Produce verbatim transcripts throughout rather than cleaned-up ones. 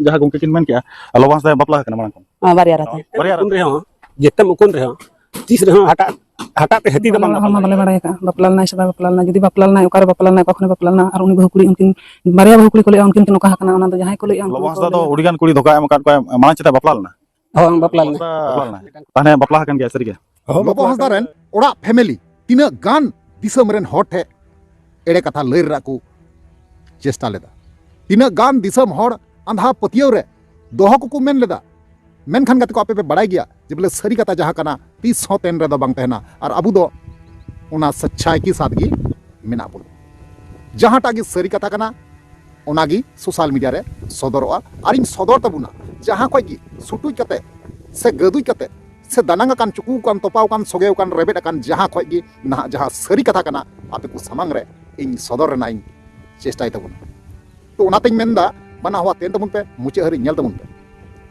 ᱡᱟᱦᱟᱸ ᱜᱚᱢᱠᱮ ᱠᱤᱱ ᱢᱮᱱ ᱠᱮᱜᱼᱟ, ᱞᱚᱵᱚ ᱦᱟᱸᱥᱫᱟ ᱵᱟᱯᱞᱟ ᱟᱠᱟᱱᱟ ᱢᱟᱲᱟᱝ ᱠᱷᱚᱱ? ᱦᱚᱸ, ᱵᱟᱨᱭᱟ ᱨᱟᱛᱟ᱾ ᱵᱟᱨᱭᱟ ᱨᱟᱛᱟ᱾ ᱩᱱ ᱨᱮᱦᱚᱸ, ᱡᱮᱛᱮᱢ ᱩᱠᱩᱱ ᱨᱮᱦᱚᱸ, ᱛᱤᱥ ᱨᱮᱦᱚᱸ ᱦᱟᱴᱟᱜ, ᱦᱟᱴᱟᱜ ᱛᱮ ᱦᱟᱹᱛᱤ ᱫᱚ ᱵᱟᱝ ᱟᱞᱮ ᱚᱲᱟᱜ ᱦᱚᱲ ᱢᱟ ᱵᱟᱯᱞᱟ ᱵᱟᱞᱮ ᱵᱟᱲᱟᱭ ᱟᱠᱟᱫᱼᱟ, ᱵᱟᱯᱞᱟ ᱞᱮᱱᱟᱭ ᱥᱮ ᱵᱟᱭ ᱵᱟᱯᱞᱟ ᱞᱮᱱᱟ, ᱡᱩᱫᱤ ᱵᱟᱯᱞᱟ ᱞᱮᱱᱟᱭ, ᱚᱠᱟᱨᱮ ᱵᱟᱯᱞᱟ ᱞᱮᱱᱟᱭ, ᱚᱠᱟ ᱠᱷᱚᱱᱮ ᱵᱟᱯᱞᱟ ᱞᱮᱱᱟ, ᱟᱨ ᱩᱱᱤ ᱵᱟᱹᱦᱩ ᱠᱩᱲᱤ ᱩᱱᱠᱤᱱ ᱵᱟᱨᱭᱟ ᱵᱟᱹᱦᱩ ᱠᱩᱲᱤ ᱠᱚ ᱞᱟᱹᱭᱟ, ᱩᱱᱠᱤᱱ ᱠᱤᱱ ᱚᱠᱟ ᱟᱠᱟᱱᱟ, ᱚᱱᱟ ᱫᱚ ᱡᱟᱦᱟᱸᱭ ᱠᱚ ᱞᱟᱹᱭᱟ, ᱞᱚᱵᱚ ᱩᱱᱠᱩ ᱦᱟᱸᱥᱫᱟ ᱠᱚ ᱫᱚ ᱞᱟᱹᱭᱟ᱾ ᱟᱹᱰᱤ ᱜᱟᱱ ᱠᱩᱲᱤ ᱫᱷᱳᱠᱟ ᱮᱢ ᱟᱠᱟᱫ ᱠᱚᱣᱟ, ᱢᱟᱲᱟᱝ ᱪᱮᱫᱟᱜ ᱵᱟᱯᱞᱟ ᱞᱮᱱᱟ? ᱦᱚᱸ, ᱵᱟᱯᱞᱟ ᱞᱮᱱᱟ᱾ ᱵᱟᱯᱞᱟ ᱞᱮᱱᱟ᱾ ᱛᱟᱦᱞᱮ ᱵᱟᱯᱞᱟ ᱟᱠᱟᱱ ᱜᱮᱭᱟ ᱥᱟᱹᱨᱤᱜᱮ? ᱦᱚᱸ, ᱞᱚᱵᱚ ᱵᱟᱯᱞᱟ ᱦᱟᱸᱥᱫᱟ ᱟᱠᱟᱱ ᱨᱮᱱ ᱜᱮᱭᱟ᱾ ᱚᱲᱟᱜ ᱯᱷᱮᱢᱮᱞᱤ ᱛᱤᱱᱟᱹᱜ ᱜᱟᱱ ᱫᱤᱥᱚᱢ ᱨᱮᱱ ᱦᱚᱲ ᱴᱷᱮᱱ ᱮᱲᱮ ᱠᱟᱛᱷᱟ ᱞᱟᱹᱭ ᱨᱮᱱᱟᱜ ᱠᱚ ᱪᱮᱥᱴᱟ ᱞᱮᱫᱟ, ᱛᱤᱱᱟᱹᱜ ᱜᱟᱱ ᱫᱤᱥᱚᱢ ᱦᱚᱲ ᱟᱸᱫᱷᱟ ᱯᱟᱹᱛᱭᱟᱹᱣ ᱨᱮ ᱫᱚᱦᱚ ᱠᱚᱠᱚ ᱢᱮᱱ ᱞᱮᱫᱟ᱾ ᱢᱮᱱᱠᱷᱟᱱ ᱜᱟᱛᱮ ᱠᱚ, ᱟᱯᱮ ᱯᱮ ᱵᱟᱲᱟᱭ ᱜᱮᱭᱟ ᱡᱮ ᱵᱚᱞᱮ ᱥᱟᱹᱨᱤ ᱠᱟᱛᱷᱟ ᱡᱟᱦᱟᱸ ᱠᱟᱱᱟ, ᱛᱤᱥ ᱦᱚᱸ ᱛᱮᱱ ᱨᱮᱫᱚ ᱵᱟᱝ ᱛᱟᱦᱮᱱᱟ᱾ ᱟᱨ ᱟᱵᱚ ᱫᱚ ᱚᱱᱟ ᱥᱟᱪᱪᱟᱭ ᱠᱮ ᱥᱟᱛᱷ ᱜᱮ ᱢᱮᱱᱟᱜ ᱵᱚᱱᱟ᱾ ᱡᱟᱦᱟᱸᱴᱟᱜ ᱜᱮ ᱥᱟᱹᱨᱤ ᱠᱟᱛᱷᱟ ᱠᱟᱱᱟ, ᱚᱱᱟᱜᱮ ᱥᱳᱥᱟᱞ ᱢᱤᱰᱤᱭᱟ ᱨᱮ ᱥᱚᱫᱚᱨᱚᱜᱼᱟ᱾ ᱟᱨᱤᱧ ᱥᱚᱫᱚᱨ ᱛᱟᱵᱚᱱᱟ, ᱡᱟᱦᱟᱸ ᱠᱷᱚᱡ ᱜᱮ ᱥᱩᱴᱩᱡ ᱠᱟᱛᱮ ᱥᱮ ᱜᱟᱹᱫᱩᱡ ᱠᱟᱛᱮ ᱥᱮ ᱫᱟᱱᱟᱝ ᱟᱠᱟᱱ, ᱪᱩᱠᱩ ᱟᱠᱟᱱ, ᱛᱚᱯᱟᱣ ᱟᱠᱟᱱ, ᱥᱚᱜᱮᱣ ᱟᱠᱟᱱ, ᱨᱮᱵᱮᱫ ᱟᱠᱟᱱ, ᱡᱟᱦᱟᱸ ᱠᱷᱚᱡ ᱜᱮ ᱱᱟᱦᱟᱜ ᱡᱟᱦᱟᱸ ᱥᱟᱹᱨᱤ ᱠᱟᱛᱷᱟ ᱠᱟᱱᱟ, ᱟᱯᱮ ᱠᱚ ᱥᱟᱢᱟᱝ ᱨᱮ ᱤᱧ ᱥᱚᱫᱚᱨ ᱨᱮᱱᱟᱜ ᱤᱧ ᱪᱮᱥᱴᱟᱭ ᱛᱟᱵᱚᱱᱟ᱾ ᱛᱚ ᱚᱱᱟᱛᱤᱧ ᱢᱮᱱᱫᱟ, ᱵᱟᱱᱟ ᱦᱚᱲ ᱛᱮᱱ ᱛᱟᱵᱚᱱ ᱯᱮ, ᱢᱩᱪᱟᱹᱫ ᱦᱟᱹᱨᱤᱡ ᱧᱮᱞ ᱛᱟᱵᱚᱱ ᱯᱮ᱾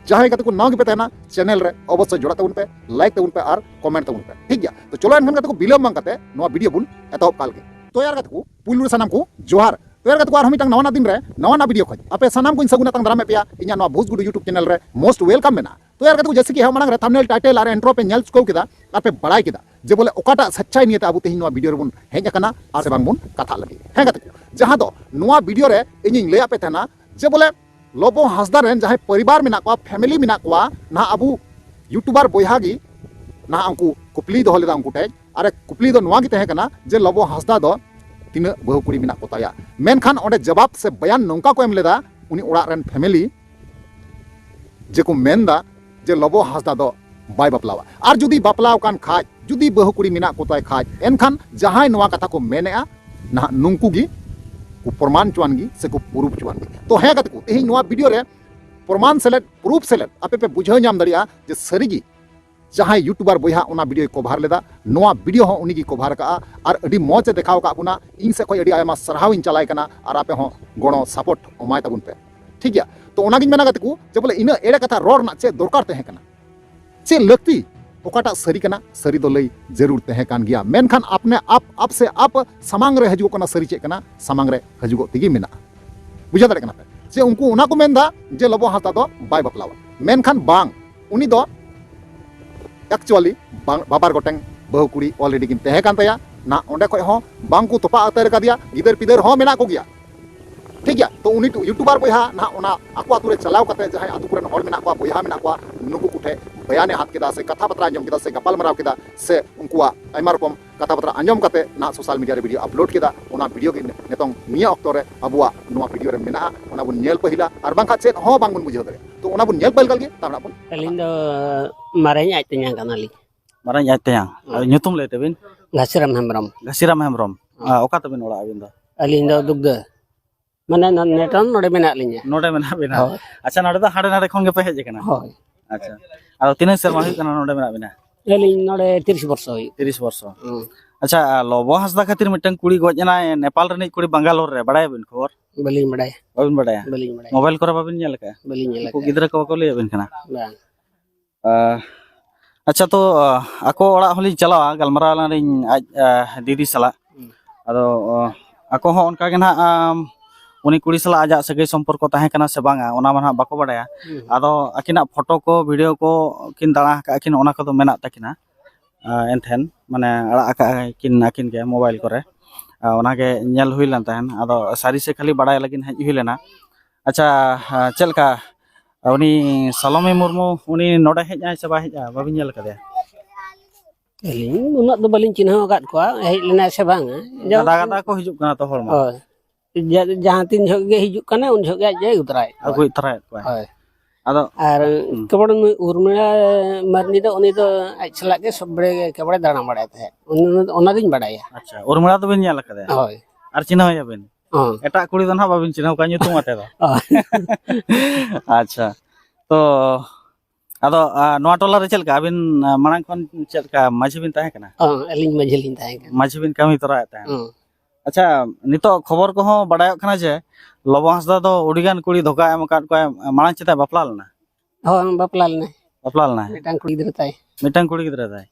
ᱡᱟᱦᱟᱸᱭ ᱜᱟᱛᱮ ᱠᱚ ᱱᱟᱣᱟ ᱜᱮᱯᱮ ᱛᱟᱦᱮᱱᱟ, ᱪᱮᱱᱮᱞ ᱨᱮ ᱚᱵᱚᱥᱥᱳᱭ ᱡᱚᱲᱟᱜ ᱛᱟᱵᱚᱱ ᱯᱮ, ᱞᱟᱭᱤᱠ ᱛᱟᱵᱚᱱ ᱯᱮ ᱟᱨ ᱠᱚᱢᱮᱱᱴ ᱛᱟᱵᱚᱱ ᱯᱮ, ᱴᱷᱤᱠ ᱜᱮᱭᱟ? ᱛᱚ ᱪᱚᱞᱚ ᱮᱱᱠᱷᱟᱱ ᱜᱟᱛᱮ ᱠᱚ, ᱵᱤᱞᱚᱢ ᱵᱟᱝ ᱠᱟᱛᱮ ᱱᱚᱣᱟ ᱵᱷᱤᱰᱤᱭᱳ ᱵᱚᱱ ᱮᱛᱚᱦᱚᱵ ᱠᱟᱜ ᱞᱮᱜᱮ᱾ ᱛᱚ ᱭᱟᱨ ᱜᱟᱛᱮ ᱠᱚ, ᱯᱩᱭᱞᱩ ᱨᱮ ᱥᱟᱱᱟᱢ ᱠᱚ ᱡᱚᱦᱟᱨ᱾ ᱛᱚ ᱭᱟᱨ ᱜᱟᱛᱮ ᱠᱚ, ᱟᱨᱦᱚᱸ ᱢᱤᱫᱴᱟᱝ ᱱᱟᱣᱟᱱᱟᱜ ᱫᱤᱱ ᱨᱮ ᱱᱟᱣᱟᱱᱟᱜ ᱵᱷᱤᱰᱤᱭᱳ ᱠᱷᱚᱡ ᱟᱯᱮ ᱥᱟᱱᱟᱢ ᱠᱚᱧ ᱥᱟᱹᱜᱩᱱ ᱟᱛᱟᱝ ᱫᱟᱨᱟᱢᱮᱫ ᱯᱮᱭᱟ ᱤᱧᱟᱹᱜ ᱱᱚᱣᱟ ᱵᱷᱩᱥ ᱜᱩᱰᱩ YouTube ᱪᱮᱱᱮᱞ ᱨᱮ most welcome ᱢᱮᱱᱟᱜᱼᱟ᱾ ᱛᱚ ᱭᱟᱨ ᱜᱟᱛᱮ ᱠᱚ, ᱡᱮᱭᱥᱮ ᱠᱤ ᱦᱮᱸ, ᱢᱟᱲᱟᱝ ᱨᱮ ᱛᱷᱟᱢᱵᱱᱮᱞ, ᱴᱟᱭᱴᱮᱞ ᱟᱨ ᱤᱱᱴᱨᱳ ᱯᱮ ᱧᱮᱞ ᱪᱩᱠᱟᱹᱣ ᱠᱮᱫᱟ ᱟᱨ ᱯᱮ ᱵᱟᱲᱟᱭ ᱠᱮᱫᱟ ᱡᱮ ᱵᱚᱞᱮ ᱚᱠᱟᱴᱟᱜ ᱥᱟᱪᱪᱟᱭ ᱱᱤᱭᱮᱛᱮ ᱟᱵᱚ ᱛᱮᱦᱮᱧ ᱱᱚᱣᱟ ᱵᱷᱤᱰᱤᱭᱳ ᱨᱮᱵᱚᱱ ᱦᱮᱡ ᱟᱠᱟᱱᱟ ᱟᱨ ᱥᱮ ᱵᱟᱝ ᱵᱚᱱ ᱠᱟᱛᱷᱟᱜ ᱞᱟᱹᱜᱤᱫ᱾ ᱦᱮᱸ ᱜᱟᱛᱮ ᱠᱚ, ᱡᱟᱦᱟᱸ ᱫᱚ ᱱᱚᱣᱟ ᱵᱷᱤᱰᱤᱭᱳ ᱨᱮ ᱤᱧᱤᱧ ᱞᱟᱹᱭᱟᱫ ᱯᱮ ᱛᱟᱦᱮᱱᱟ ᱡᱮ ᱵᱚᱞᱮ ᱞᱚᱵᱚ ᱦᱟᱸᱥᱫᱟ ᱨᱮᱱ ᱡᱟᱦᱟᱸᱭ ᱯᱚᱨᱤᱵᱟᱨ ᱢᱮᱱᱟᱜ ᱠᱚᱣᱟ, ᱯᱷᱮᱢᱮᱞᱤ ᱢᱮᱱᱟᱜ ᱠᱚᱣᱟ, ᱱᱟᱦᱟᱜ ᱟᱵᱚ ᱭᱩᱴᱩᱵᱟᱨ ᱵᱚᱭᱦᱟ ᱜᱮ ᱱᱟᱦᱟᱜ ᱩᱱᱠᱩ ᱠᱩᱠᱞᱤᱭ ᱫᱚᱦᱚ ᱞᱮᱫᱟ ᱩᱱᱠᱩ ᱴᱷᱮᱡ᱾ ᱟᱨ ᱠᱩᱠᱞᱤ ᱫᱚ ᱱᱚᱣᱟ ᱜᱮ ᱛᱟᱦᱮᱸ ᱠᱟᱱᱟ ᱡᱮ ᱞᱚᱵᱚ ᱦᱟᱸᱥᱫᱟ ᱫᱚ ᱛᱤᱱᱟᱹᱜ ᱵᱟᱹᱦᱩ ᱠᱩᱲᱤ ᱢᱮᱱᱟᱜ ᱠᱚ ᱛᱟᱭᱟ? ᱢᱮᱱᱠᱷᱟᱱ ᱚᱸᱰᱮ ᱡᱟᱵᱟᱵ ᱥᱮ ᱵᱟᱭᱟᱱ ᱱᱚᱝᱠᱟ ᱠᱚ ᱮᱢ ᱞᱮᱫᱟ, ᱩᱱᱤ ᱚᱲᱟᱜ ᱨᱮᱱ ᱯᱷᱮᱢᱮᱞᱤ ᱡᱮ ᱠᱚ ᱢᱮᱱᱫᱟ ᱡᱮ ᱞᱚᱵᱚ ᱦᱟᱸᱥᱫᱟ ᱫᱚ ᱵᱟᱭ ᱵᱟᱯᱞᱟᱣᱟ, ᱟᱨ ᱡᱩᱫᱤ ᱵᱟᱯᱞᱟᱣ ᱠᱟᱱ ᱠᱷᱟᱡ, ᱡᱩᱫᱤ ᱵᱟᱹᱦᱩ ᱠᱩᱲᱤ ᱢᱮᱱᱟᱜ ᱠᱚ ᱛᱟᱭ ᱠᱷᱟᱡ, ᱮᱱᱠᱷᱟᱱ ᱡᱟᱦᱟᱸᱭ ᱱᱚᱣᱟ ᱠᱟᱛᱷᱟ ᱠᱚ ᱢᱮᱱᱮᱜᱼᱟ, ᱱᱟᱦᱟᱜ ᱱᱩᱝᱠᱩ ᱜᱮ ᱠᱚ ᱯᱨᱚᱢᱟᱱ ᱦᱚᱪᱚᱣᱟᱱ ᱜᱮ ᱥᱮ ᱠᱚ ᱯᱩᱨᱩᱵ ᱦᱚᱪᱚᱣᱟᱱ ᱜᱮ᱾ ᱛᱚ ᱦᱮᱸ ᱜᱟᱛᱮ ᱠᱚ, ᱛᱮᱦᱮᱧ ᱱᱚᱣᱟ ᱵᱷᱤᱰᱤᱭᱳ ᱨᱮ ᱯᱨᱚᱢᱟᱱ ᱥᱮᱞᱮᱫ, ᱯᱨᱩᱯ ᱥᱮᱞᱮᱫ ᱟᱯᱮ ᱯᱮ ᱵᱩᱡᱷᱟᱹᱣ ᱧᱟᱢ ᱫᱟᱲᱮᱭᱟᱜᱼᱟ ᱡᱮ ᱥᱟᱹᱨᱤᱜᱮ ᱡᱟᱦᱟᱸᱭ ᱭᱩᱴᱩᱵᱟᱨ ᱵᱚᱭᱦᱟ ᱚᱱᱟ ᱵᱷᱤᱰᱤᱭᱳᱭ ᱠᱚᱵᱷᱟᱨ ᱞᱮᱫᱟ, ᱱᱚᱣᱟ ᱵᱷᱤᱰᱤᱭᱳ ᱦᱚᱸ ᱩᱱᱤᱜᱮ ᱠᱚᱵᱷᱟᱨ ᱠᱟᱜᱼᱟ᱾ ᱟᱨ ᱟᱹᱰᱤ ᱢᱚᱡᱽ ᱮ ᱫᱮᱠᱷᱟᱣ ᱟᱠᱟᱫ ᱵᱚᱱᱟ᱾ ᱤᱧ ᱥᱮᱫ ᱠᱷᱚᱱ ᱟᱹᱰᱤ ᱟᱭᱢᱟ ᱥᱟᱨᱦᱟᱣ ᱤᱧ ᱪᱟᱞᱟᱭ ᱠᱟᱱᱟ, ᱟᱨ ᱟᱯᱮ ᱦᱚᱸ ᱜᱚᱲᱚ ᱥᱟᱯᱳᱨᱴ ᱮᱢᱟᱭ ᱛᱟᱵᱚᱱ ᱯᱮ, ᱴᱷᱤᱠ ᱜᱮᱭᱟ? ᱛᱚ ᱚᱱᱟᱜᱤᱧ ᱢᱮᱱᱟ ᱜᱟᱛᱮ ᱠᱚ, ᱡᱮ ᱵᱚᱞᱮ ᱤᱱᱟᱹ ᱮᱲᱮ ᱠᱟᱛᱷᱟ ᱨᱚᱲ ᱨᱮᱱᱟᱜ ᱪᱮᱫ ᱫᱚᱨᱠᱟᱨ ᱛᱟᱦᱮᱸ ᱠᱟᱱᱟ, ᱪᱮᱫ ᱞᱟᱹᱠᱛᱤ, ᱚᱠᱟᱴᱟᱜ ᱥᱟᱹᱨᱤ ᱠᱟᱱᱟ, ᱥᱟᱹᱨᱤ ᱫᱚ ᱞᱟᱹᱭ ᱡᱟᱹᱨᱩᱲ ᱛᱟᱦᱮᱸ ᱠᱟᱱ ᱜᱮᱭᱟ᱾ ᱢᱮᱱᱠᱷᱟᱱ ᱟᱯᱱᱮ ᱟᱯ, ᱟᱯ ᱥᱮ ᱟᱯ ᱥᱟᱢᱟᱝ ᱨᱮ ᱦᱤᱡᱩᱜ ᱠᱟᱱᱟ, ᱥᱟᱹᱨᱤ ᱪᱮᱫ ᱠᱟᱱᱟ, ᱥᱟᱢᱟᱝ ᱨᱮ ᱦᱤᱡᱩᱜᱚᱜ ᱛᱮᱜᱮ ᱢᱮᱱᱟᱜᱼᱟ᱾ ᱵᱩᱡᱷᱟᱹᱣ ᱫᱟᱲᱮᱭᱟᱜ ᱠᱟᱱᱟ ᱯᱮ? ᱥᱮ ᱩᱱᱠᱩ ᱚᱱᱟ ᱠᱚ ᱢᱮᱱᱫᱟ ᱡᱮ ᱞᱚᱵᱚ ᱦᱟᱸᱥᱫᱟ ᱫᱚ ᱵᱟᱭ ᱵᱟᱯᱞᱟᱣᱟ, ᱢᱮᱱᱠᱷᱟᱱ ᱵᱟᱝ, ᱩᱱᱤ ᱫᱚ actually ᱵᱟᱝ, ᱵᱟᱵᱟᱨ ᱜᱚᱴᱮᱱ ᱵᱟᱹᱦᱩ ᱠᱩᱲᱤ already ᱠᱤᱱ ᱛᱟᱦᱮᱸ ᱠᱟᱱ ᱛᱟᱭᱟ᱾ ᱱᱟ ᱚᱸᱰᱮ ᱠᱷᱚᱡ ᱦᱚᱸ ᱵᱟᱝ ᱠᱚ ᱛᱚᱯᱟ ᱩᱛᱟᱹᱨ ᱠᱟᱫᱮᱭᱟ, ᱜᱤᱫᱟᱹᱨ ᱯᱤᱫᱟᱹᱨ ᱦᱚᱸ ᱢᱮᱱᱟᱜ ᱠᱚᱜᱮᱭᱟ᱾ ᱴᱷᱤᱠ ᱜᱮᱭᱟ, ᱛᱚ ᱩᱱᱤ YouTuber ᱵᱚᱭᱦᱟ ᱱᱟᱦᱟᱜ ᱚᱱᱟ ᱟᱠᱚ ᱟᱛᱳ ᱨᱮ ᱪᱟᱞᱟᱣ ᱠᱟᱛᱮ ᱡᱟᱦᱟᱸᱭ ᱟᱛᱳ ᱠᱚᱨᱮᱱ ᱦᱚᱲ ᱢᱮᱱᱟᱜ ᱠᱚᱣᱟ, ᱵᱚᱭᱦᱟ ᱢᱮᱱᱟᱜ ᱠᱚᱣᱟ, ᱱᱩᱠᱩ ᱠᱚᱴᱷᱮᱡ ᱵᱚᱭᱟᱱᱮ ᱦᱟᱛ ᱠᱮᱫᱟ ᱥᱮ ᱠᱟᱛᱷᱟ ᱵᱟᱛᱨᱟ ᱟᱸᱡᱚᱢ ᱠᱮᱫᱟ ᱥᱮ ᱜᱟᱯᱟᱞ ᱢᱟᱨᱟᱣ ᱠᱮᱫᱟ ᱥᱮ ᱩᱱᱠᱩᱣᱟᱜ ᱟᱭᱢᱟ ᱨᱚᱠᱚᱢ ᱠᱟᱛᱷᱟ ᱵᱟᱛᱨᱟ ᱟᱸᱡᱚᱢ ᱠᱟᱛᱮ ᱱᱟᱦᱟᱜ social media ᱨᱮ video upload ᱠᱮᱫᱟ᱾ ᱚᱱᱟ video ᱜᱮ ᱱᱤᱛᱚᱝ ᱱᱤᱭᱟᱹ ᱚᱠᱛᱚ ᱨᱮ ᱟᱵᱚᱣᱟᱜ ᱱᱚᱣᱟ video ᱨᱮ ᱢᱮᱱᱟᱜᱼᱟ, ᱚᱱᱟ ᱵᱚᱱ ᱧᱮᱞ ᱯᱟᱹᱦᱤᱞᱟ, ᱟᱨ ᱵᱟᱝᱠᱷᱟᱱ ᱪᱮᱫ ᱦᱚᱸ ᱵᱟᱝ ᱵᱚᱱ ᱵᱩᱡᱷᱟᱹᱣ ᱫᱟᱲᱮᱭᱟᱜᱼᱟ᱾ ᱛᱚ ᱚᱱᱟ ᱵᱚᱱ ᱧᱮᱞ ᱯᱟᱹᱦᱤᱞ ᱜᱮ, ᱛᱟᱨ ᱱᱟᱦᱟᱜ ᱵᱚᱱ ᱟᱹᱞᱤᱧ ᱫᱚ ᱢᱟᱨᱟᱝ ᱟᱡ ᱛᱮᱧᱟᱝ ᱠᱟᱱᱟᱞᱤᱧ᱾ ᱢᱟᱨᱟᱝ ᱟᱡ ᱛᱮᱧᱟᱝ᱾ ᱦᱩᱸ᱾ ᱟᱨ ᱧᱩᱛᱩᱢ ᱞᱟᱹᱭ ᱛᱟᱵᱤᱱ? ᱜᱷᱟᱥᱤᱨᱟᱢ ᱦᱮᱢᱵᱨᱚᱢ᱾ ᱜᱷᱟᱥᱤᱨᱟᱢ ᱦᱮᱢᱵᱨᱚᱢ᱾ ᱦᱩᱸ᱾ ᱟᱨ ᱚᱠᱟ ᱛᱟᱵᱤᱱ ᱚᱲᱟᱜ ᱟᱹᱵᱤᱱ ᱫᱚ? ᱟᱹᱞᱤᱧ ᱫᱚ ᱫᱩᱜᱽᱫᱟᱹ᱾ ᱢᱟᱱᱮ ᱱᱚ-, ᱱᱮᱴᱚᱱ ᱱᱚᱰᱮ ᱢᱮᱱᱟᱜ ᱞᱤᱧᱟ᱾ ᱱᱚᱰᱮ ᱢᱮᱱᱟᱜ ᱵᱤᱱᱟ? ᱦᱳᱭ᱾ ᱟᱪᱪᱷᱟ, ᱱᱚᱰᱮ ᱫᱚ ᱦᱟᱸᱰᱮ ᱱᱟᱰᱮ ᱠᱷᱚᱱ ᱜᱮᱯᱮ ᱦᱮᱡ ᱟᱠᱟᱱᱟ? ᱦᱳᱭ᱾ ᱟᱪᱪᱷᱟ᱾ ᱟᱫᱚ ᱛᱤᱱᱟᱹᱜ ᱥᱮᱨᱢᱟ ᱦᱩᱭᱩᱜ ᱠᱟᱱᱟ ᱱᱚᱰᱮ ᱢᱮᱱᱟᱜ ᱵᱤᱱᱟ? ᱟᱹᱞᱤᱧ ᱱᱚᱰᱮ ᱛᱤᱨᱤᱥ ᱵᱚᱨᱥᱚ ᱦᱩᱭᱩᱜ ᱠᱟᱱᱟ᱾ ᱛᱤᱨᱤᱥ ᱵᱚᱨᱥᱚ᱾ ᱦᱩᱸ᱾ ᱟᱪᱪᱷᱟ, ᱞᱚᱵᱚ ᱦᱟᱸᱥᱫᱟ ᱠᱷᱟᱹᱛᱤᱨ ᱢᱤᱫᱴᱟᱝ ᱠᱩᱲᱤ ᱜᱚᱡ ᱮᱱᱟᱭ ᱱᱮᱯᱟᱞ ᱨᱤᱱᱤᱡ ᱠᱩᱲᱤ ᱵᱟᱝᱜᱟᱞᱳᱨ ᱨᱮ, ᱵᱟᱲᱟᱭᱟᱵᱤᱱ ᱠᱷᱚᱵᱚᱨ? ᱵᱟᱹᱞᱤᱧ ᱵᱟᱲᱟᱭᱟ᱾ ᱵᱟᱹᱵᱤᱱ ᱵᱟᱲᱟᱭᱟ? ᱵᱟᱹᱞᱤᱧ ᱵᱟᱲᱟᱭᱟ᱾ ᱢᱳᱵᱟᱭᱤᱞ ᱠᱚᱨᱮ ᱵᱟᱵᱤᱱ ᱧᱮᱞ ᱟᱠᱟᱫᱼᱟ? ᱵᱟᱹᱞᱤᱧ ᱧᱮᱞ ᱩᱱᱠᱩ ᱟᱠᱟᱫᱼᱟ᱾ ᱜᱤᱫᱽᱨᱟᱹ ᱠᱚ ᱵᱟᱠᱚ ᱞᱟᱹᱭᱟᱵᱤᱱ ᱠᱟᱱᱟ? ᱵᱟᱝ᱾ ᱟᱦ, ᱟᱪᱪᱷᱟ, ᱛᱚ, ᱟᱦ, ᱟᱠᱚ ᱚᱲᱟᱜ ᱦᱚᱸᱞᱤᱧ ᱪᱟᱞᱟᱣᱟ, ᱜᱟᱞᱢᱟᱨᱟᱣ ᱟᱞᱟᱝ ᱟᱹᱞᱤᱧ ᱟᱡ, ᱟᱦ, ᱫᱤᱫᱤ ᱥᱟᱞᱟᱜ᱾ ᱦᱩᱸ᱾ ᱟᱫᱚ, ᱟᱦ, ᱟᱠᱚ ᱦᱚᱸ ᱚᱱᱠᱟ ᱜᱮ ᱱᱟᱦᱟᱜ, ᱟᱢ, ᱩᱱᱤ ᱠᱩᱲᱤ ᱥᱟᱞᱟᱜ ᱟᱡᱟᱜ ᱥᱟᱹᱜᱟᱹᱭ ᱥᱚᱢᱯᱚᱨᱠᱚ ᱛᱟᱦᱮᱸ ᱠᱟᱱᱟ ᱥᱮ ᱵᱟᱝᱟ, ᱚᱱᱟ ᱢᱟ ᱱᱟᱦᱟᱜ ᱵᱟᱠᱚ ᱵᱟᱲᱟᱭᱟ᱾ ᱦᱩᱸ᱾ ᱟᱫᱚ ᱟᱹᱠᱤᱱᱟᱜ ᱯᱷᱳᱴᱳ ᱠᱚ, ᱵᱷᱤᱰᱤᱭᱳ ᱠᱚ ᱠᱤᱱ ᱫᱟᱬᱟ ᱟᱠᱟᱫ ᱠᱤᱱ, ᱚᱱᱟ ᱠᱚᱫᱚ ᱢᱮᱱᱟᱜ ᱛᱟᱹᱠᱤᱱᱟ᱾ ᱟᱦ, ᱮᱱᱛᱷᱮᱱ, ᱢᱟᱱᱮ, ᱟᱲᱟᱜ ᱟᱠᱟᱫ ᱠᱤᱱ ᱟᱹᱠᱤᱱ ᱜᱮ ᱢᱳᱵᱟᱭᱤᱞ ᱠᱚᱨᱮ᱾ ᱟᱦ, ᱚᱱᱟᱜᱮ ᱧᱮᱞ ᱦᱩᱭ ᱞᱮᱱ ᱛᱟᱦᱮᱸᱱ᱾ ᱟᱫᱚ ᱥᱟᱹᱨᱤ ᱥᱮ ᱠᱷᱟᱹᱞᱤ ᱵᱟᱲᱟᱭ ᱞᱟᱹᱜᱤᱫ ᱦᱮᱡ ᱦᱩᱭ ᱞᱮᱱᱟ᱾ ᱟᱪᱪᱷᱟ, ᱟᱦ, ᱪᱮᱫ ᱞᱮᱠᱟ ᱩᱱᱤ ᱥᱟᱞᱚᱢᱤ ᱢᱩᱨᱢᱩ, ᱩᱱᱤ ᱱᱚᱰᱮ ᱦᱮᱡ ᱟᱭ ᱥᱮ ᱵᱟᱭ ᱦᱮᱡ ᱟ? ᱵᱟᱵᱤᱱ ᱧᱮᱞ ᱟᱠᱟᱫᱮᱭᱟ? ᱟᱹᱞᱤᱧ ᱩᱱᱟᱹᱜ ᱫᱚ ᱵᱟᱹᱞᱤᱧ ᱪᱤᱱᱦᱟᱹᱣ ᱟᱠᱟᱫ ᱠᱚᱣᱟ, ᱦᱮᱡ ᱞᱮᱱᱟᱭ ᱥᱮ ᱵᱟᱝᱟ᱾ ᱜᱟᱫᱟ ᱡᱟᱭᱦᱳᱠ, ᱜᱟᱫᱟ ᱠᱚ ᱦᱤᱡᱩᱜ ᱠᱟᱱᱟ ᱛᱚ ᱦᱚᱲ ᱢᱟ᱾ ᱦᱳᱭ᱾ ᱡᱟ-, ᱡᱟᱦᱟᱸ ᱛᱤᱱ ᱡᱚᱦᱚᱜ ᱜᱮ ᱦᱤᱡᱩᱜ ᱠᱟᱱᱟ, ᱩᱱ ᱡᱚᱦᱚᱜ ᱜᱮ ᱟᱡ ᱮ ᱟᱹᱜᱩ ᱛᱚᱨᱟᱭᱮᱫ ᱠᱚᱣᱟ᱾ ᱟᱹᱜᱩᱭ ᱛᱚᱨᱟᱭᱮᱫ ᱠᱚᱣᱟᱭ᱾ ᱦᱳᱭ᱾ ᱟᱫᱚ, ᱟᱨ ᱦᱩᱸ᱾ ᱠᱮᱵᱚᱞ ᱱᱩᱭ ᱩᱨᱢᱤᱞᱟ ᱢᱟᱹᱨᱰᱤ ᱫᱚ, ᱩᱱᱤ ᱫᱚ ᱟᱡ ᱥᱟᱞᱟᱜ ᱜᱮ ᱥᱚᱵ ᱵᱮᱲᱮ ᱜᱮ ᱠᱮᱵᱚᱞᱮ ᱫᱟᱬᱟ ᱵᱟᱲᱟᱭ ᱛᱟᱦᱮᱸᱫ᱾ ᱩᱱᱤ, ᱚᱱᱟ ᱫᱚᱧ ᱵᱟᱰᱟᱭᱟ᱾ ᱟᱪᱪᱷᱟ, ᱩᱨᱢᱤᱞᱟ ᱫᱚᱵᱤᱱ ᱧᱮᱞ ᱟᱠᱟᱫᱮᱭᱟ? ᱦᱳᱭ᱾ ᱟᱨ ᱪᱤᱱᱦᱟᱹᱣ ᱮᱭᱟ ᱵᱤᱱ? ᱦᱚᱸ᱾ ᱮᱴᱟᱜ ᱠᱩᱲᱤ ᱫᱚ ᱱᱟᱦᱟᱜ ᱵᱟᱵᱤᱱ ᱪᱤᱱᱦᱟᱹᱣ ᱠᱚᱣᱟ ᱧᱩᱛᱩᱢ ᱟᱛᱮ ᱫᱚ᱾ ᱦᱳᱭ᱾ ᱟᱪᱪᱷᱟ᱾ ᱛᱚ, ᱟᱫᱚ, ᱟ, ᱱᱚᱣᱟ ᱴᱚᱞᱟ ᱨᱮ ᱪᱮᱫ ᱞᱮᱠᱟ ᱟᱹᱵᱤᱱ, ᱟ, ᱢᱟᱲᱟᱝ ᱠᱷᱚᱱ ᱪᱮᱫ ᱞᱮᱠᱟ ᱢᱟᱹᱡᱷᱤ ᱵᱤᱱ ᱛᱟᱦᱮᱸ ᱠᱟᱱᱟ? ᱦᱚᱸ, ᱟᱹᱞᱤᱧ ᱢᱟᱹᱡᱷᱤ ᱞᱤᱧ ᱛᱟᱦᱮᱸ ᱠᱟᱱᱟ᱾ ᱢᱟᱹᱡᱷᱤ ᱵᱤᱱ ᱠᱟᱹᱢᱤ ᱛᱚᱨᱟᱭᱮᱫ ᱛᱟᱦᱮᱸᱱ? ᱦᱚᱸ᱾ ᱟᱪᱪᱷᱟ, ᱱᱤᱛᱚᱜ ᱠᱷᱚᱵᱚᱨ ᱠᱚᱦᱚᱸ ᱵᱟᱰᱟᱭᱚᱜ ᱠᱟᱱᱟ ᱡᱮ ᱞᱚᱵᱚ ᱦᱟᱸᱥᱫᱟ ᱫᱚ ᱟᱹᱰᱤᱜᱟᱱ ᱠᱩᱲᱤ ᱫᱷᱳᱠᱟ ᱮᱢ ᱟᱠᱟᱫ ᱠᱚᱣᱟᱭ, ᱢᱟᱲᱟᱝ ᱪᱮᱫᱟᱜ ᱵᱟᱯᱞᱟ ᱞᱮᱱᱟ? ᱦᱚᱸ, ᱵᱟᱯᱞᱟ ᱞᱮᱱᱟᱭ᱾ ᱵᱟᱯᱞᱟ ᱞᱮᱱᱟᱭ? ᱢᱤᱫᱴᱟᱝ ᱠᱩᱲᱤ ᱜᱤᱫᱽᱨᱟᱹ ᱛᱟᱭ᱾ ᱢᱤᱫᱴᱟᱝ ᱠᱩᱲᱤ ᱜᱤᱫᱽᱨᱟᱹ ᱛᱟᱭ?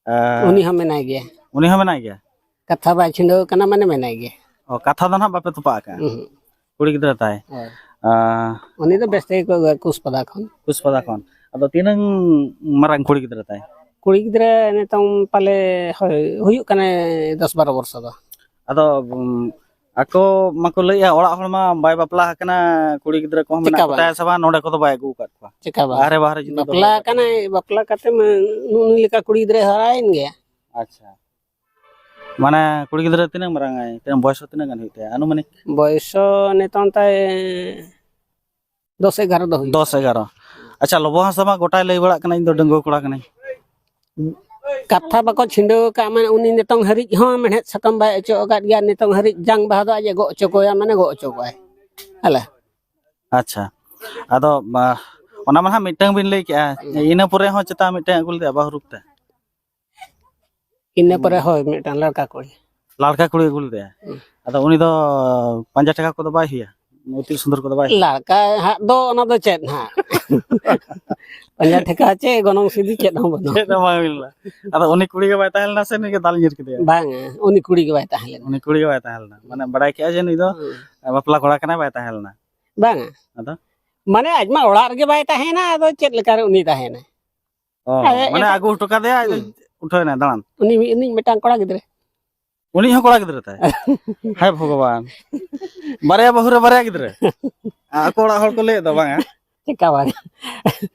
ᱮ, ᱩᱱᱤ ᱦᱚᱸ ᱢᱮᱱᱟᱭ ᱜᱮᱭᱟ᱾ ᱩᱱᱤ ᱦᱚᱸ ᱢᱮᱱᱟᱭ ᱜᱮᱭᱟ? ᱠᱟᱛᱷᱟ ᱵᱟᱭ ᱪᱷᱤᱰᱟᱹᱣ ᱠᱟᱱᱟ, ᱢᱟᱱᱮ ᱢᱮᱱᱟᱭ ᱜᱮᱭᱟ᱾ ᱚ, ᱠᱟᱛᱷᱟ ᱫᱚ ᱱᱟᱦᱟᱜ ᱵᱟᱯᱮ ᱛᱚᱯᱟᱜ ᱟᱠᱟᱫᱼᱟ? ᱩᱦᱩᱸ᱾ ᱠᱩᱲᱤ ᱜᱤᱫᱽᱨᱟᱹ ᱛᱟᱭ? ᱦᱳᱭ᱾ ᱟᱨ ᱩᱱᱤ ᱫᱚ ᱵᱮᱥ ᱛᱮᱜᱮ ᱠᱚ ᱟᱹᱜᱩᱭᱟ ᱠᱩᱥᱯᱟᱫᱟ ᱠᱷᱚᱱ᱾ ᱠᱩᱥᱯᱟᱫᱟ ᱠᱷᱚᱱ᱾ ᱟᱫᱚ ᱛᱤᱱᱟᱹᱝ ᱢᱟᱨᱟᱝ ᱠᱩᱲᱤ ᱜᱤᱫᱽᱨᱟᱹ ᱛᱟᱭ? ᱠᱩᱲᱤ ᱜᱤᱫᱽᱨᱟᱹ ᱱᱤᱛᱚᱝ ᱯᱟᱞᱮ, ᱦᱳᱭ, ᱦᱩᱭᱩᱜ ᱠᱟᱱᱟᱭ ᱫᱚᱥ ᱵᱟᱨᱚ ᱵᱚᱨᱥᱚ ᱫᱚ᱾ ᱟᱫᱚ ᱩᱢ, ᱟᱠᱚ ᱢᱟᱠᱚ ᱞᱟᱹᱭᱮᱜᱼᱟ, ᱚᱲᱟᱜ ᱦᱚᱲ ᱢᱟ ᱵᱟᱭ ᱵᱟᱯᱞᱟ ᱟᱠᱟᱱᱟ, ᱠᱩᱲᱤ ᱜᱤᱫᱽᱨᱟᱹ ᱠᱚᱦᱚᱸ ᱢᱮᱱᱟᱜ ᱪᱮᱠᱟ ᱠᱚᱛᱟᱭᱟ ᱵᱟᱝ? ᱥᱮ ᱵᱟᱝ, ᱱᱚᱰᱮ ᱠᱚᱫᱚ ᱵᱟᱭ ᱟᱹᱜᱩ ᱟᱠᱟᱫ ᱠᱚᱣᱟ᱾ ᱪᱮᱠᱟ ᱵᱟᱝ? ᱵᱟᱦᱨᱮ ᱵᱟᱦᱨᱮ ᱡᱩᱫᱤ ᱵᱟᱯᱞᱟ ᱫᱚ ᱠᱟᱱᱟᱭ, ᱵᱟᱯᱞᱟ ᱠᱟᱛᱮ ᱢᱟ ᱱᱩᱜᱼᱩ ᱱᱩᱭ ᱞᱮᱠᱟ ᱠᱩᱲᱤ ᱜᱤᱫᱽᱨᱟᱹᱭ ᱦᱟᱨᱟᱭᱮᱱ ᱜᱮᱭᱟ᱾ ᱟᱪᱪᱷᱟ, ᱢᱟᱱᱮ ᱠᱩᱲᱤ ᱜᱤᱫᱽᱨᱟᱹ ᱛᱤᱱᱟᱹᱜ ᱢᱟᱨᱟᱝ ᱟᱭ? ᱛᱤᱱᱟᱹᱜ ᱵᱚᱭᱚᱥ ᱦᱚᱸ ᱛᱤᱱᱟᱹᱜ ᱜᱟᱱ ᱦᱩᱭᱩᱜ ᱛᱟᱭᱟ ᱟᱱᱩᱢᱟᱱᱤᱠ? ᱵᱚᱭᱚᱥ ᱦᱚᱸ ᱱᱤᱛᱚᱝ ᱛᱟᱭ ᱫᱚᱥ ᱮᱜᱟᱨᱚ ᱫᱚ ᱦᱩᱭᱩᱜ᱾ ᱫᱚᱥ ᱮᱜᱟᱨᱚ᱾ ᱟᱪᱪᱷᱟ, ᱞᱚᱵᱚ ᱦᱟᱸᱥᱫᱟ ᱢᱟ ᱜᱚᱴᱟᱭ ᱞᱟᱹᱭ ᱵᱟᱲᱟᱜ ᱠᱟᱱᱟ, "ᱤᱧ ᱫᱚ ᱰᱟᱺᱜᱩᱣᱟᱹ ᱠᱚᱲᱟ ᱠᱟᱹᱱᱟᱹᱧ᱾" ᱠᱟᱛᱷᱟ ᱵᱟᱠᱚ ᱪᱷᱤᱸᱰᱟᱹᱣ ᱟᱠᱟᱫ, ᱢᱟᱱᱮ ᱩᱱᱤ ᱱᱤᱛᱚᱝ ᱦᱟᱹᱨᱤᱡ ᱦᱚᱸ ᱢᱮᱲᱦᱮᱫ ᱥᱟᱠᱟᱢ ᱵᱟᱭ ᱚᱪᱚᱜ ᱟᱠᱟᱫ ᱜᱮᱭᱟ᱾ ᱱᱤᱛᱚᱝ ᱦᱟᱹᱨᱤᱡ ᱡᱟᱝ ᱵᱟᱦᱟ ᱫᱚ ᱟᱡ ᱮ ᱜᱚᱜ ᱚᱪᱚ ᱠᱚᱣᱟ, ᱢᱟᱱᱮ ᱜᱚᱜ ᱚᱪᱚ ᱠᱚᱣᱟᱭ᱾ ᱦᱮᱞᱟ᱾ ᱟᱪᱪᱷᱟ, ᱟᱫᱚ ᱵᱟ, ᱚᱱᱟ ᱢᱟ ᱦᱟᱸᱜ ᱢᱤᱫᱴᱟᱝ ᱵᱤᱱ ᱞᱟᱹᱭ ᱠᱮᱜᱼᱟ, ᱤᱱᱟᱹ ᱯᱚᱨᱮ ᱦᱚᱸ ᱪᱮᱛᱟ ᱢᱤᱫᱴᱟᱝ ᱟᱹᱜᱩ ᱞᱮᱫᱮᱭᱟ ᱵᱟᱹᱦᱩ ᱨᱩᱯ ᱛᱮ? ᱤᱱᱟᱹ ᱯᱚᱨᱮ ᱦᱳᱭ, ᱢᱤᱫᱴᱟᱝ ᱞᱟᱲᱠᱟ ᱠᱩᱲᱤ᱾ ᱞᱟᱲᱠᱟ ᱠᱩᱲᱤ ᱟᱹᱜᱩ ᱞᱮᱫᱮᱭᱟ᱾ ᱦᱩᱸ᱾ ᱟᱫᱚ ᱩᱱᱤ ᱫᱚ ᱯᱟᱸᱡᱟ ᱴᱷᱮᱠᱟ ᱠᱚᱫᱚ ᱵᱟᱭ ᱦᱩᱭᱟ? ᱤᱛᱤᱞ ᱥᱩᱱᱫᱚᱨ ᱠᱚᱫᱚ ᱵᱟᱭ ᱦᱩᱭᱟ? ᱞᱟᱲᱠᱟ ᱦᱟᱸᱜ ᱫᱚ ᱚᱱᱟ ᱫᱚ ᱪᱮᱫ ᱦᱟᱸᱜ? ᱯᱟᱸᱡᱟ ᱴᱷᱮᱠᱟ ᱪᱮ ᱜᱚᱱᱚᱝ ᱥᱤᱫᱤ ᱪᱮᱫ ᱦᱚᱸ ᱵᱟᱹᱱᱩᱜᱼᱟ᱾ ᱪᱮᱫ ᱦᱚᱸ ᱵᱟᱝ ᱦᱩᱭ ᱞᱮᱱᱟ᱾ ᱟᱫᱚ ᱩᱱᱤ ᱠᱩᱲᱤ ᱜᱮ ᱵᱟᱭ ᱛᱟᱦᱮᱸ ᱞᱮᱱᱟ ᱥᱮ ᱱᱩᱭ ᱜᱮ ᱫᱟᱞ ᱧᱤᱨ ᱠᱮᱫᱮᱭᱟ? ᱵᱟᱝᱟ, ᱩᱱᱤ ᱠᱩᱲᱤ ᱜᱮ ᱵᱟᱭ ᱛᱟᱦᱮᱸ ᱞᱮᱱᱟ᱾ ᱩᱱᱤ ᱠᱩᱲᱤ ᱜᱮ ᱵᱟᱭ ᱛᱟᱦᱮᱸ ᱞᱮᱱᱟ᱾ ᱢᱟᱱᱮ ᱵᱟᱲᱟᱭ ᱠᱮᱜᱼᱟ ᱡᱮ ᱱᱩᱭ ᱫᱚ ᱦᱩᱸ᱾ ᱵᱟᱯᱞᱟ ᱠᱚᱲᱟ ᱠᱟᱱᱟᱭ, ᱵᱟᱭ ᱛᱟᱦᱮᱸ ᱞᱮᱱᱟ᱾ ᱵᱟᱝᱟ᱾ ᱟᱫᱚ? ᱢᱟᱱᱮ ᱟᱡ ᱢᱟ ᱚᱲᱟᱜ ᱨᱮᱜᱮ ᱵᱟᱭ ᱛᱟᱦᱮᱱᱟ, ᱟᱫᱚ ᱪᱮᱫ ᱞᱮᱠᱟᱨᱮ ᱩᱱᱤ ᱛᱟᱦᱮᱱᱟᱭ? ᱚ, ᱟᱡ ᱢᱟᱱᱮ ᱮᱴᱟᱜ ᱟᱹᱜᱩ ᱦᱚᱴᱚ ᱠᱟᱫᱮᱭᱟ, ᱟᱡ ᱫᱚ ᱦᱩᱸ᱾ ᱩᱴᱷᱟᱹᱣ ᱮᱱᱟᱭ ᱫᱟᱬᱟᱱ᱾ ᱩᱱᱤ ᱢᱤᱫ, ᱩᱱᱤ ᱢᱤᱫᱴᱟᱝ ᱠᱚᱲᱟ ᱜᱤᱫᱽᱨᱟᱹ᱾ ᱩᱱᱤ ᱦᱚᱸ ᱠᱚᱲᱟ ᱜᱤᱫᱽᱨᱟᱹ ᱛᱟᱭ? ᱦᱟᱭ ᱵᱷᱚᱜᱚᱵᱟᱱ᱾ ᱵᱟᱨᱭᱟ ᱵᱟᱹᱦᱩ ᱨᱮ ᱵᱟᱨᱭᱟ ᱜᱤᱫᱽᱨᱟᱹ᱾ ᱟᱠᱚ ᱚᱲᱟᱜ ᱦᱚᱲ ᱠᱚ ᱞᱟᱹᱭᱮᱫ ᱫᱚ ᱵᱟᱝᱟ? ᱪᱮᱠᱟ ᱵᱟᱝ?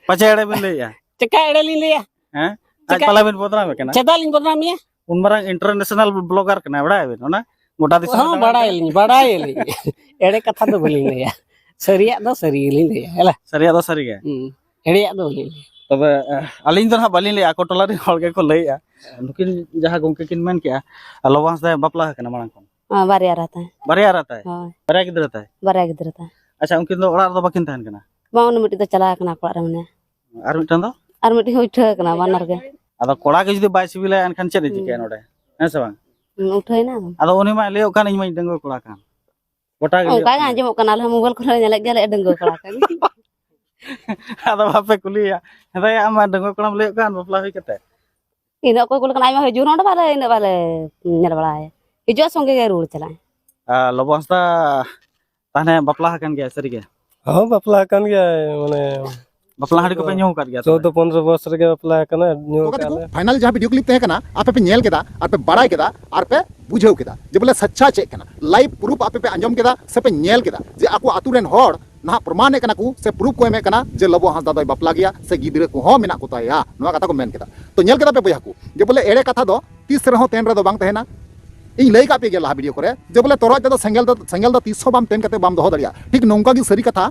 ᱯᱟᱪᱷᱮ ᱮᱲᱮ ᱵᱤᱱ ᱞᱟᱹᱭᱮᱫᱼᱟ? ᱪᱮᱠᱟ ᱮᱲᱮ ᱞᱤᱧ ᱞᱟᱹᱭᱟ? ᱦᱮᱸ? ᱟᱡ ᱪᱮᱠᱟ? ᱯᱟᱞᱮ ᱵᱤᱱ ᱵᱚᱫᱱᱟᱢᱮ ᱠᱟᱱᱟ? ᱪᱮᱫᱟᱜ ᱞᱤᱧ ᱵᱚᱫᱱᱟᱢᱮᱭᱟ? ᱩᱱ ᱢᱟᱨᱟᱝ international blogger ᱠᱟᱱᱟᱭ, ᱵᱟᱲᱟᱭᱟᱵᱤᱱ? ᱚᱱᱟ ᱜᱚᱴᱟ ᱫᱤᱥᱚᱢ ᱦᱚᱸ, ᱫᱟᱬᱟᱱ ᱵᱟᱲᱟᱭᱟᱞᱤᱧ, ᱵᱟᱲᱟᱭᱟᱞᱤᱧ᱾ ᱮᱲᱮ ᱠᱟᱛᱷᱟ ᱫᱚ ᱵᱟᱹᱞᱤᱧ ᱞᱟᱹᱭᱟ᱾ ᱥᱟᱹᱨᱤᱭᱟᱜ ᱫᱚ ᱥᱟᱹᱨᱤ ᱜᱮᱞᱤᱧ ᱞᱟᱹᱭᱟ, ᱦᱮᱞᱟ᱾ ᱥᱟᱹᱨᱤᱭᱟᱜ ᱫᱚ ᱥᱟᱹᱨᱤ ᱜᱮ᱾ ᱦᱩᱸ᱾ ᱮᱲᱮᱭᱟᱜ ᱫᱚ ᱵᱟᱹᱞᱤᱧ ᱞᱟᱹᱭᱟ᱾ ᱛᱚᱵᱮ, ᱮ, ᱟᱹᱞᱤᱧ ᱫᱚ ᱱᱟᱦᱟᱜ ᱵᱟᱹᱞᱤᱧ ᱞᱟᱹᱭᱟ, ᱟᱠᱚ ᱴᱚᱞᱟ ᱨᱮᱱ ᱦᱚᱲ ᱜᱮᱠᱚ ᱞᱟᱹᱭᱮᱜᱼᱟ᱾ ᱱᱩᱠᱤᱱ ᱡᱟᱦᱟᱸ ᱜᱚᱢᱠᱮ ᱠᱤᱱ ᱢᱮᱱ ᱠᱮᱜᱼᱟ, ᱞᱚᱵᱚ ᱦᱟᱸᱥᱫᱟᱭ ᱵᱟᱯᱞᱟ ᱟᱠᱟᱱᱟ ᱢᱟᱲᱟᱝ ᱠᱷᱚᱱ? ᱦᱚᱸ, ᱵᱟᱨᱭᱟ ᱮᱨᱟ ᱛᱟᱭ᱾ ᱵᱟᱨᱭᱟ ᱮᱨᱟ ᱛᱟᱭ? ᱦᱳᱭ᱾ ᱵᱟᱨᱭᱟ ᱜᱤᱫᱽᱨᱟᱹ ᱛᱟᱭ? ᱵᱟᱨᱭᱟ ᱜᱤᱫᱽᱨᱟᱹ ᱛᱟᱭ᱾ ᱟᱪᱪᱷᱟ, ᱩᱱᱠᱤᱱ ᱫᱚ ᱚᱲᱟᱜ ᱨᱮᱫᱚ ᱵᱟᱹᱠᱤᱱ ᱛᱟᱦᱮᱱ ᱠᱟᱱᱟ? ᱵᱟᱝ, ᱩᱱᱤ ᱢᱤᱫᱴᱤᱡ ᱫᱚ ᱪᱟᱞᱟᱣ ᱟᱠᱟᱱᱟ ᱟᱠᱚ ᱚᱲᱟᱜ ᱨᱮ ᱢᱮᱱᱟᱭᱟ᱾ ᱟᱨ ᱢᱤᱫᱴᱟᱝ ᱫᱚ? ᱟᱨ ᱢᱤᱫᱴᱤᱡ ᱦᱚᱸ ᱩᱴᱷᱟᱹᱣ ᱟᱠᱟᱱᱟ, ᱵᱟᱱᱟᱨ ᱜᱮ᱾ ᱟᱫᱚ ᱠᱚᱲᱟ ᱜᱮ ᱡᱩᱫᱤ ᱵᱟᱭ ᱥᱤᱵᱤᱞᱟᱭᱟ, ᱮᱱᱠᱷᱟᱱ ᱪᱮᱫ ᱮ ᱪᱤᱠᱟᱹᱭᱟ ᱱᱚᱰᱮ? ᱦᱮᱸ ᱥᱮ ᱵᱟᱝ? ᱦᱩᱸ, ᱩᱴᱷᱟᱹᱣ ᱮᱱᱟ ᱟᱫᱚ᱾ ᱟᱫᱚ ᱩᱱᱤ ᱢᱟᱭ ᱞᱟᱹᱭᱚᱜ ᱠᱟᱱ, "ᱤᱧ ᱢᱟᱧ ᱰᱟᱺᱜᱩᱣᱟᱹ ᱠᱚᱲᱟ ᱠᱟᱱ᱾" ᱜᱚᱴᱟ ᱜᱮ ᱞᱟᱹᱭᱚᱜ ᱚᱱᱠᱟ ᱜᱮ ᱠᱟᱱᱟ᱾ ᱟᱸᱡᱚᱢᱚᱜ ᱠᱟᱱᱟ, ᱟᱞᱮ ᱦᱚᱸ mobile ᱠᱚᱨᱮ ᱞᱮ ᱧᱮᱞᱮᱫ ᱜᱮᱭᱟ, ᱞᱟᱹᱭᱮᱫ ᱰᱟᱺᱜᱩᱣᱟᱹ ᱠᱚᱲᱟ ᱠᱟᱱ᱾ ᱟᱫᱚ ᱵᱟᱯᱮ ᱠᱩᱞᱤᱭᱮᱭᱟ, "ᱦᱮᱸ ᱫᱟᱭᱟ, ᱟᱢ ᱢᱟ ᱰᱟᱺᱜᱩᱣᱟᱹ ᱠᱚᱲᱟᱢ ᱞᱟᱹᱭᱚᱜ ᱠᱟᱱ, ᱵᱟᱯᱞᱟ ᱦᱩᱭ ᱠᱟᱛᱮ?" ᱤᱧ ᱫᱚ ᱚᱠᱚᱭ ᱠᱩᱞᱤ ᱠᱟᱱᱟ, ᱟᱭᱢᱟ ᱦᱤᱡᱩᱜ ᱱᱚᱰᱮ ᱵᱟᱞᱮ, ᱤᱱᱟᱹᱜ ᱵᱟᱞᱮ ᱧᱮᱞ ᱵᱟᱲᱟᱭᱟ, ᱦᱤᱡᱩᱜᱼᱟ ᱥᱚᱸᱜᱮ ᱜᱮ ᱨᱩᱣᱟᱹᱲ ᱪᱟᱞᱟᱜᱼᱟ᱾ ᱟᱨ ᱞᱚᱵᱚ ᱦᱟᱸᱥᱫᱟ ᱛᱟᱦᱞᱮ ᱵᱟᱯᱞᱟ ᱟᱠᱟᱱ ᱜᱮᱭᱟ ᱥᱟᱹᱨᱤ ᱜᱮ? ᱦᱚᱸ, ᱵᱟᱯᱞᱟ ᱟᱠᱟᱱ ᱜᱮᱭᱟᱭ, ᱢᱟᱱᱮ ᱵᱟᱯᱞᱟ ᱦᱟᱺᱰᱤ ᱠᱚᱯᱮ ᱧᱩ ᱟᱠᱟᱫ ᱜᱮᱭᱟ ᱛᱚᱵᱮ? ᱪᱳᱫᱽᱫᱚ ᱯᱚᱱᱨᱚ ᱵᱚᱨᱥ ᱨᱮᱜᱮ ᱵᱟᱯᱞᱟ ᱟᱠᱟᱱᱟ, ᱧᱩ ᱛᱚ ᱜᱟᱛᱮ ᱟᱠᱟᱫ ᱠᱚ, ᱞᱮ᱾ ᱯᱷᱟᱭᱱᱟᱞ ᱡᱟᱦᱟᱸ ᱵᱷᱤᱰᱤᱭᱳ ᱠᱞᱤᱯ ᱛᱟᱦᱮᱸ ᱠᱟᱱᱟ, ᱟᱯᱮ ᱯᱮ ᱧᱮᱞ ᱠᱮᱫᱟ, ᱟᱨ ᱯᱮ ᱵᱟᱲᱟᱭ ᱠᱮᱫᱟ, ᱟᱨ ᱯᱮ ᱵᱩᱡᱷᱟᱹᱣ ᱠᱮᱫᱟ ᱡᱮ ᱵᱚᱞᱮ ᱥᱟᱪᱪᱟ ᱪᱮᱫ ᱠᱟᱱᱟ, ᱞᱟᱭᱤᱵᱷ ᱯᱨᱩᱯᱷ ᱟᱯᱮ ᱯᱮ ᱟᱸᱡᱚᱢ ᱠᱮᱫᱟ ᱥᱮ ᱯᱮ ᱧᱮᱞ ᱠᱮᱫᱟ ᱡᱮ ᱟᱠᱚ ᱟᱛᱳ ᱨᱮᱱ ᱦᱚᱲ ᱱᱟᱦᱟᱜ ᱯᱨᱚᱢᱟᱱᱮᱫ ᱠᱟᱱᱟ ᱠᱚ ᱥᱮ ᱯᱨᱩᱯᱷ ᱠᱚ ᱮᱢᱮᱫ ᱠᱟᱱᱟ ᱡᱮ ᱞᱚᱵᱚ ᱦᱟᱸᱥᱫᱟ ᱫᱚᱭ ᱵᱟᱯᱞᱟ ᱜᱮᱭᱟ ᱥᱮ ᱜᱤᱫᱽᱨᱟᱹ ᱠᱚᱦᱚᱸ ᱢᱮᱱᱟᱜ ᱠᱚ ᱛᱟᱭᱟ, ᱱᱚᱣᱟ ᱠᱟᱛᱷᱟ ᱠᱚ ᱢᱮᱱ ᱠᱮᱫᱟ᱾ ᱛᱚ ᱧᱮᱞ ᱠᱮᱫᱟ ᱯᱮ ᱵᱚᱭᱦᱟ ᱠᱚ, ᱡᱮ ᱵᱚᱞᱮ ᱮᱲᱮ ᱠᱟᱛᱷᱟ ᱫᱚ ᱛᱤᱥ ᱨᱮᱦᱚᱸ ᱛᱮᱱ ᱨᱮᱫᱚ ᱵᱟᱝ ᱛᱟᱦᱮᱱᱟ᱾ ᱤᱧ ᱞᱟᱹᱭ ᱠᱟᱜ ᱯᱮ ᱜᱮᱭᱟ ᱞᱟᱦᱟ ᱵᱷᱤᱰᱤᱭᱳ ᱠᱚᱨᱮ, ᱡᱮ ᱵᱚᱞᱮ ᱛᱚᱨᱚᱡ ᱛᱮᱫᱚ ᱥᱮᱸᱜᱮᱞ ᱫᱚ, ᱥᱮᱸᱜᱮᱞ ᱫᱚ ᱛᱤᱥ ᱦᱚᱸ ᱵᱟᱢ ᱛᱮᱱ ᱠᱟᱛᱮ ᱵᱟᱢ ᱫᱚᱦᱚ ᱫᱟᱲᱮᱭᱟᱜᱼᱟ᱾ ᱴᱷᱤᱠ ᱱᱚᱝᱠᱟ ᱜᱮ ᱥᱟᱹᱨᱤ ᱠᱟᱛᱷᱟ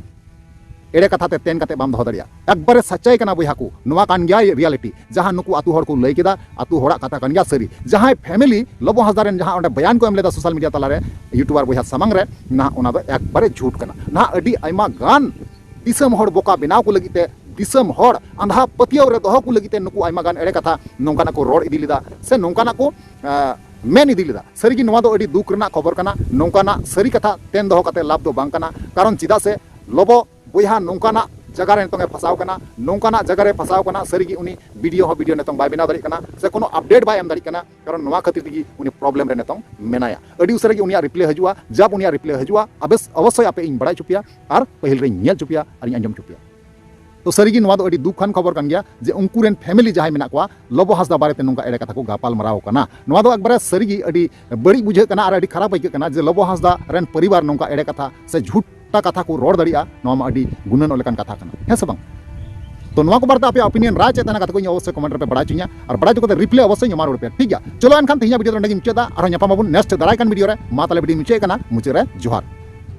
ᱮᱲᱮ ᱠᱟᱛᱷᱟ ᱛᱮ ᱛᱮᱱ ᱠᱟᱛᱮ ᱵᱟᱢ ᱫᱚᱦᱚ ᱫᱟᱲᱮᱭᱟᱜᱼᱟ᱾ ᱮᱠᱵᱟᱨᱮ ᱥᱟᱪᱟᱭ ᱠᱟᱱᱟ ᱵᱚᱭᱦᱟ ᱠᱚ, ᱱᱚᱣᱟ ᱠᱟᱱ ᱜᱮᱭᱟ ᱨᱤᱭᱟᱞᱤᱴᱤ᱾ ᱡᱟᱦᱟᱸ ᱱᱩᱠᱩ ᱟᱛᱳ ᱦᱚᱲ ᱠᱚ ᱞᱟᱹᱭ ᱠᱮᱫᱟ, ᱟᱛᱳ ᱦᱚᱲᱟᱜ ᱠᱟᱛᱷᱟ ᱠᱟᱱ ᱜᱮᱭᱟ ᱥᱟᱹᱨᱤ᱾ ᱡᱟᱦᱟᱸᱭ ᱯᱷᱮᱢᱮᱞᱤ ᱞᱚᱵᱚ ᱦᱟᱸᱥᱫᱟ ᱨᱮᱱ ᱡᱟᱦᱟᱸ ᱚᱸᱰᱮ ᱵᱚᱭᱟᱱ ᱠᱚ ᱮᱢ ᱞᱮᱫᱟ ᱥᱳᱥᱟᱞ ᱢᱤᱰᱤᱭᱟ ᱛᱟᱞᱟᱨᱮ, ᱭᱩᱴᱩᱵᱟᱨ ᱵᱚᱭᱦᱟ ᱥᱟᱢᱟᱝ ᱨᱮ, ᱱᱟᱦᱟᱜ ᱚᱱᱟ ᱫᱚ ᱮᱠᱵᱟᱨᱮ ᱡᱷᱩᱴ ᱠᱟᱱᱟ᱾ ᱱᱟᱦᱟᱜ ᱟᱹᱰᱤ ᱟᱭᱢᱟ ᱜᱟᱱ ᱫᱤᱥᱚᱢ ᱦᱚᱲ ᱵᱚᱠᱟ ᱵᱮᱱᱟᱣ ᱠᱚ ᱞᱟᱹᱜᱤᱫ ᱛᱮ, ᱫᱤᱥᱚᱢ ᱦᱚᱲ ᱟᱸᱫᱷᱟ ᱯᱟᱹᱛᱭᱟᱹᱣ ᱨᱮ ᱫᱚᱦᱚ ᱠᱚ ᱞᱟᱹᱜᱤᱫ ᱛᱮ ᱱᱩᱠᱩ ᱟᱭᱢᱟ ᱜᱟᱱ ᱮᱲᱮ ᱠᱟᱛᱷᱟ ᱱᱚᱝᱠᱟᱱᱟᱜ ᱠᱚ ᱨᱚᱲ ᱤᱫᱤ ᱞᱮᱫᱟ ᱥᱮ ᱱᱚᱝᱠᱟᱱᱟᱜ ᱠᱚ, ᱟᱸ, ᱢᱮᱱ ᱤᱫᱤ ᱞᱮᱫᱟ᱾ ᱥᱟᱹᱨᱤᱜᱮ ᱱᱚᱣᱟ ᱫᱚ ᱟᱹᱰᱤ ᱫᱩᱠ ᱨᱮᱱᱟᱜ ᱠᱷᱚᱵᱚᱨ ᱠᱟᱱᱟ᱾ ᱱᱚᱝᱠᱟᱱᱟᱜ ᱥᱟᱹᱨᱤ ᱠᱟᱛᱷᱟ ᱛᱮᱱ ᱫᱚᱦᱚ ᱠᱟᱛᱮ ᱞᱟᱵᱷ ᱫᱚ ᱵᱟᱝ ᱠᱟᱱᱟ᱾ ᱠᱟᱨᱚᱱ ᱪᱮᱫᱟᱜ ᱥᱮ ᱞᱚᱵᱚ ᱵᱚᱭᱦᱟ ᱱᱚᱝᱠᱟᱱᱟᱜ ᱡᱟᱭᱜᱟ ᱨᱮ ᱱᱤᱛᱚᱝ ᱮ ᱯᱷᱟᱥᱟᱣ ᱠᱟᱱᱟ, ᱱᱚᱝᱠᱟᱱᱟᱜ ᱡᱟᱭᱜᱟ ᱨᱮ ᱯᱷᱟᱥᱟᱣ ᱠᱟᱱᱟ, ᱥᱟᱹᱨᱤᱜᱮ ᱩᱱᱤ ᱵᱷᱤᱰᱤᱭᱳ ᱦᱚᱸ ᱵᱷᱤᱰᱤᱭᱳ ᱱᱤᱛᱚᱝ ᱵᱟᱭ ᱵᱮᱱᱟᱣ ᱫᱟᱲᱮᱭᱟᱜ ᱠᱟᱱᱟ ᱥᱮ ᱠᱳᱱᱳ ᱟᱯᱰᱮᱴ ᱵᱟᱭ ᱮᱢ ᱫᱟᱲᱮᱭᱟᱜ ᱠᱟᱱᱟ᱾ ᱠᱟᱨᱚᱱ ᱱᱚᱣᱟ ᱠᱷᱟᱹᱛᱤᱨ ᱛᱮᱜᱮ ᱩᱱᱤ ᱯᱨᱚᱵᱞᱮᱢ ᱨᱮ ᱱᱤᱛᱚᱝ ᱢᱮᱱᱟᱭᱟ᱾ ᱟᱹᱰᱤ ᱩᱥᱟᱹᱨᱟ ᱜᱮ ᱩᱱᱤᱭᱟᱜ ᱨᱤᱯᱞᱟᱭ ᱦᱤᱡᱩᱜᱼᱟ, ᱡᱟᱵ ᱩᱱᱤᱭᱟᱜ ᱨᱤᱯᱞᱟᱭ ᱦᱤᱡᱩᱜᱼᱟ, ᱟᱵᱮᱥ ᱚᱵᱚᱥᱥᱳᱭ ᱟᱯᱮ ᱤᱧ ᱵᱟᱲᱟᱭ ᱦᱚᱪᱚ ᱯᱮᱭᱟ ᱟᱨ ᱯᱟᱹᱦᱤᱞ ᱨᱮᱧ ᱧᱮᱞ ᱦᱚᱪᱚ ᱯᱮᱭᱟ ᱟᱨᱤᱧ ᱟᱸᱡᱚᱢ ᱦᱚᱪᱚ ᱯᱮᱭᱟ᱾ ᱛᱚ ᱥᱟᱹᱨᱤᱜᱮ ᱱᱚᱣᱟ ᱫᱚ ᱟᱹᱰᱤ ᱫᱩᱠ ᱠᱷᱟᱱ ᱠᱷᱚᱵᱚᱨ ᱠᱟᱱ ᱜᱮᱭᱟ ᱡᱮ ᱩᱱᱠᱩ ᱨᱮᱱ ᱯᱷᱮᱢᱮᱞᱤ ᱡᱟᱦᱟᱸᱭ ᱢᱮᱱᱟᱜ ᱠᱚᱣᱟ, ᱞᱚᱵᱚ ᱦᱟᱸᱥᱫᱟ ᱵᱟᱨᱮᱛᱮ ᱱᱚᱝᱠᱟ ᱮᱲᱮ ᱠᱟᱛᱷᱟ ᱠᱚ ᱜᱟᱯᱟᱞ ᱢᱟᱨᱟᱣ ᱠᱟᱱᱟ᱾ ᱱᱚᱣᱟ ᱫᱚ ᱮᱠᱵᱟᱨᱮ ᱥᱟᱹᱨᱤᱜᱮ ᱟᱹᱰᱤ ᱵᱟᱹᱲᱤᱡ ᱵᱩᱡᱷᱟᱹᱜ ᱠᱟᱱᱟ ᱟᱨ ᱟᱹᱰᱤ ᱠᱷᱟᱨᱟᱯ ᱟᱹᱭᱠᱟᱹᱜ ᱠᱟᱱᱟ ᱡᱮ ᱞᱚᱵᱚ ᱦᱟᱸᱥᱫᱟ ᱨᱮᱱ ᱯᱚᱨᱤᱵᱟᱨ ᱱᱚᱝᱠᱟ ᱮᱲᱮ ᱠᱟᱛᱷᱟ ᱥᱮ ᱡᱷᱩᱴᱟ ᱠᱟᱛᱷᱟ ᱠᱚ ᱨᱚᱲ ᱫᱟᱲᱮᱭᱟᱜᱼᱟ᱾ ᱱᱚᱣᱟ ᱢᱟ ᱟᱹᱰᱤ ᱜᱩᱱᱟᱹᱱᱚᱜ ᱞᱮᱠᱟᱱ ᱠᱟᱛᱷᱟ ᱠᱟᱱᱟ, ᱦᱮᱸ ᱥᱮ ᱵᱟᱝ? ᱛᱚ ᱱᱚᱣᱟ ᱠᱚ ᱵᱟᱨᱮᱛᱮ ᱟᱯᱮᱭᱟᱜ ᱚᱯᱤᱱᱤᱭᱚᱱ, ᱨᱟᱭ ᱪᱮᱫ ᱛᱟᱦᱮᱱᱟ ᱠᱟᱛᱷᱟ ᱠᱚ ᱤᱧ ᱚᱵᱚᱥᱥᱳᱭ ᱠᱚᱢᱮᱱᱴ ᱨᱮᱯᱮ ᱵᱟᱲᱟᱭ ᱦᱚᱪᱚᱧᱟ, ᱟᱨ ᱵᱟᱲᱟᱭ ᱦᱚᱪᱚ ᱠᱟᱛᱮ ᱨᱤᱯᱞᱟᱭ ᱚᱵᱚᱥᱥᱳᱭ ᱧᱟᱢᱟ ᱨᱩᱣᱟᱹᱲ ᱯᱮ, ᱴᱷᱤᱠ ᱜᱮᱭᱟ? ᱪᱚᱞᱚ ᱮᱱᱠᱷᱟᱱ ᱛᱮᱦᱮᱧᱟᱜ ᱵᱷᱤᱰᱤᱭᱳ ᱫᱚ ᱱᱚᱸᱰᱮ ᱜᱤᱧ ᱢᱩᱪᱟᱹᱫᱟ, ᱟᱨᱦᱚᱸ ᱧᱟᱯᱟᱢ ᱟᱵᱚᱱ ᱱᱮᱠᱥᱴ ᱫᱟᱨᱟᱭ ᱠᱟᱱ ᱵᱷᱤᱰᱤᱭᱳ ᱨᱮ᱾ ᱢᱟ ᱛᱟᱦᱞᱮ ᱵᱷᱤᱰᱤᱭᱳ ᱢᱩᱪᱟᱹᱫ ᱠᱟᱱᱟ, ᱢᱩᱪᱟᱹᱫ ᱨᱮ ᱡᱚᱦᱟᱨ᱾